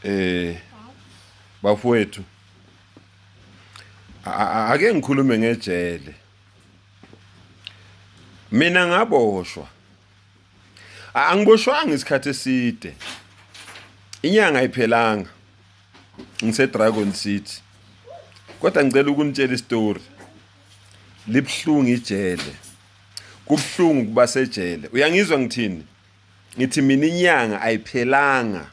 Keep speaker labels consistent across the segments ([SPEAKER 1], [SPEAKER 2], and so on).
[SPEAKER 1] Eh bafowethu, ake ngikhulume ngejele. Mina ngaboshwa. Angiboshwanga isikhathi eside. Inyanga ayiphelanga. Ngise Dragon City. Kodwa ngicela ukunitshela isitori. Libuhlungu ijele. Kubuhlungu kuba sejele. Uyangizwa ngithini? Ngithi mina inyanga ayiphelanga.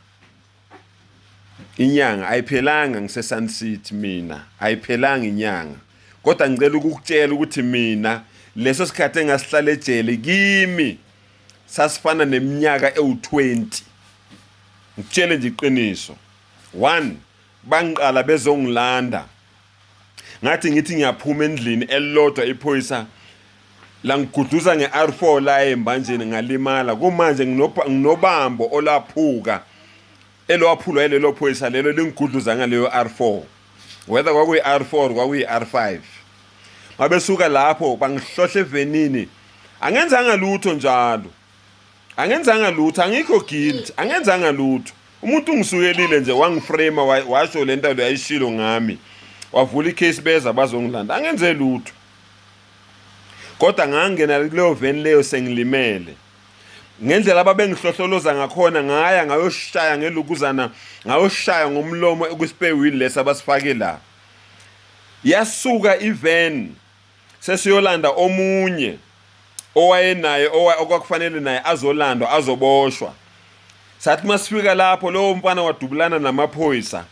[SPEAKER 1] Inyanga ayiphelanga ngise Sun City, mina ayiphelanga inyanga. Kodwa ngicela ukukutshela ukuthi mina leso sikhathi engasihlala ejele kimi sasifana neminyaka ewu-20. Ngikutshele nje iqiniso. One, bangiqala bezongilanda, ngathi ngithi ngiyaphuma endlini, elilodwa iphoyisa langiguduza nge-R4 la embanjeni, ngalimala. Kumanje nginobambo olaphuka, elwaphulwa yilelo phoyisa lelo lingigudluza ngaleyo R4, whether kwakuyi-R4, kwakuyi-R5. Mabesuka lapho bangihlohla evenini. Angenzanga lutho njalo, angenzanga lutho, angikho guilty, angenzanga lutho. Umuntu ungisukelile nje, wangiframe, washo le nto yayishilo ngami, wavula icase, beza bazongilanda, angenze lutho. Kodwa ngangena kuleyo veni leyo sengilimele ngendlela ababengihlohloloza ngakhona, ngaya ngayoshaya ngelukuzana, ngayoshaya ngomlomo kwi-spare wheel lesi abasifake la. Yasuka ivan, sesiyolanda omunye owayenaye, okwakufanele naye azolandwa, azoboshwa. Sathi masifika lapho, lowo mfana wadubulana namaphoyisa.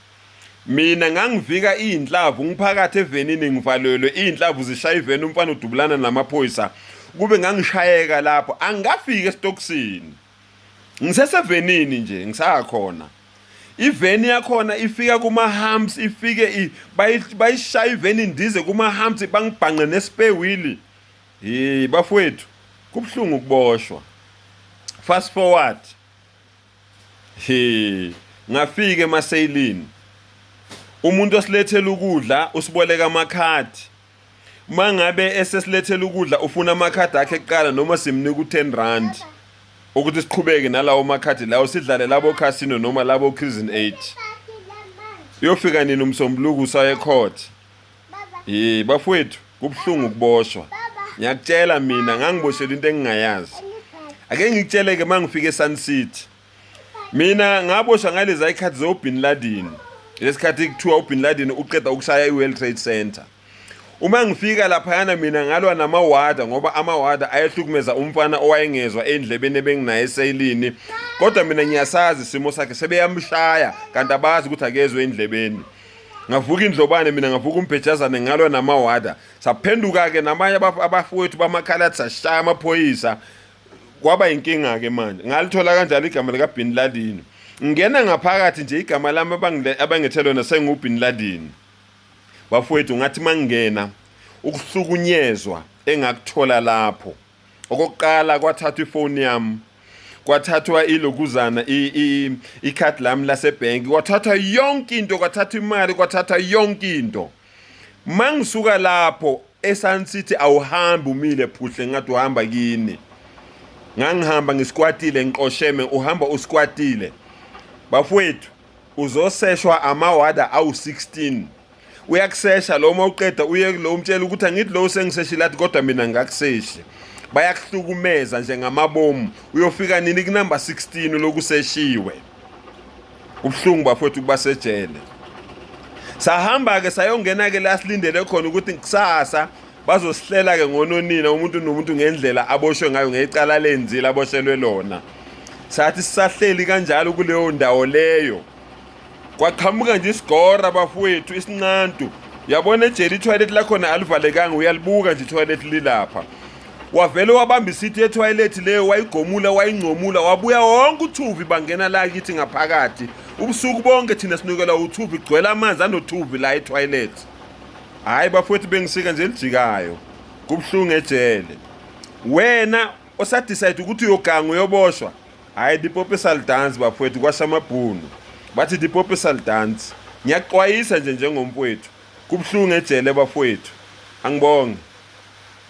[SPEAKER 1] Mina ngangivika iy'nhlavu, ngiphakathi evenini, ngivalelwe, iy'nhlavu zishaya iveni, umfana udubulana namaphoyisa. Kube ngangishayeka lapho, angikafiki esitokisini, ngisesevenini nje, ngisakhona. Iveni yakhona ifika kuma-humps, ifike bayishaya iveni, ndize kuma-humps, bangibhanqe ne-spare wheel. Hey bafowethu, kubuhlungu ukuboshwa. Fast forward, he, ngafika emaseyilini. Umuntu osilethela ukudla usiboleka amakhadi. Mangabe esesilethela ukudla, ufuna amakhadi akhe kuqala, noma simnika u-10 rand ukuthi siqhubeke nalawo makhadi lawo, sidlale labo casino noma labo prison 8. Uyofika nini umsombuluko usaye court? Hey bafowethu, kubuhlungu ukuboshwa. Ngiyakutshela, mina ngangiboshelwa into engingayazi. Ake ngikutshele ke, mangifika eSun City, mina ngaboshwa ngalezi ikhathi zo Bin Laden, lesikhathi kuthiwa uBin Laden uqeda ukushaya iWorld Trade Center. Uma ngifika laphayana, mina ngalwa namawada, ngoba amawada ayehlukumeza umfana owayengezwa endlebeni ebenginaye eseyilini. Kodwa mina ngiyasazi isimo sakhe, sebeyamshaya kanti abazi ukuthi akezwe endlebeni. Ngavuka indlobane mina, ngavuka umbhejazane, ngalwa namawada. Saphenduka-ke namanye abafowethu bamakhaladi, sashaya amaphoyisa, kwaba inkinga-ke. Manje ngalithola kanjalo igama likaBin Laden. Ngingena ngaphakathi nje, igama lami abangethe lona senguBin Laden. Bafowethu, ngathi mangingena, ukuhlukunyezwa engakuthola lapho, okokuqala kwathathwa ifoni yami, kwathathwa ilokuzana, ikhadi lami lasebhenki, kwathathwa yonke into, kwathathwa imali, kwathathwa yonke into. Mangisuka lapho eSun City, awuhambi umile phuhle ngathi uhamba kini. Ngangihamba ngisikwatile, ngiqosheme, uhamba usikwatile. Bafowethu, uzoseshwa amawada awu-16. Uyakusesha lo, uma uqeda uye kulo, umtshela ukuthi angithi lo usengiseshile, athi kodwa mina ngakuseshi. Bayakuhlukumeza nje ngamabomu. Uyofika nini kunumber 16 lokuseshiwe? Kubuhlungu bafowethu kuba sejele. Sahamba-ke, sayongena-ke la silindele khona ukuthi kusasa bazosihlela-ke ngononina, umuntu nomuntu ngendlela aboshwe ngayo, ngecala lenzile aboshelwe lona. Sathi sisahleli kanjalo kuleyo ndawo leyo, kwaqhamuka nje isigora bafowethu, isinqantu. Yabona ejele ithoyilethi lakhona alivalekanga, uyalibuka nje ithoyilethi lilapha. Wavele wabamba isithi yethoyilethi leyo, wayigomula, wayingcomula, wabuya wonke uthuvi, bangena la kithi ngaphakathi. Ubusuku bonke thina sinukelwa uthuvi, gcwele amanzi anothuvi la ethoyilethi. Hhayi bafowethu, bengisika nje elijikayo. Kubuhlungu ejele. Wena osadecide ukuthi uyoganga, uyoboshwa, hhayi, dipopi salidansi bafowethu, kwasha amabhunu bathi dipopi salidansi. Ngiyakuxwayisa nje njengomfowethu, kubuhlungu ejele bafowethu. Angibonge.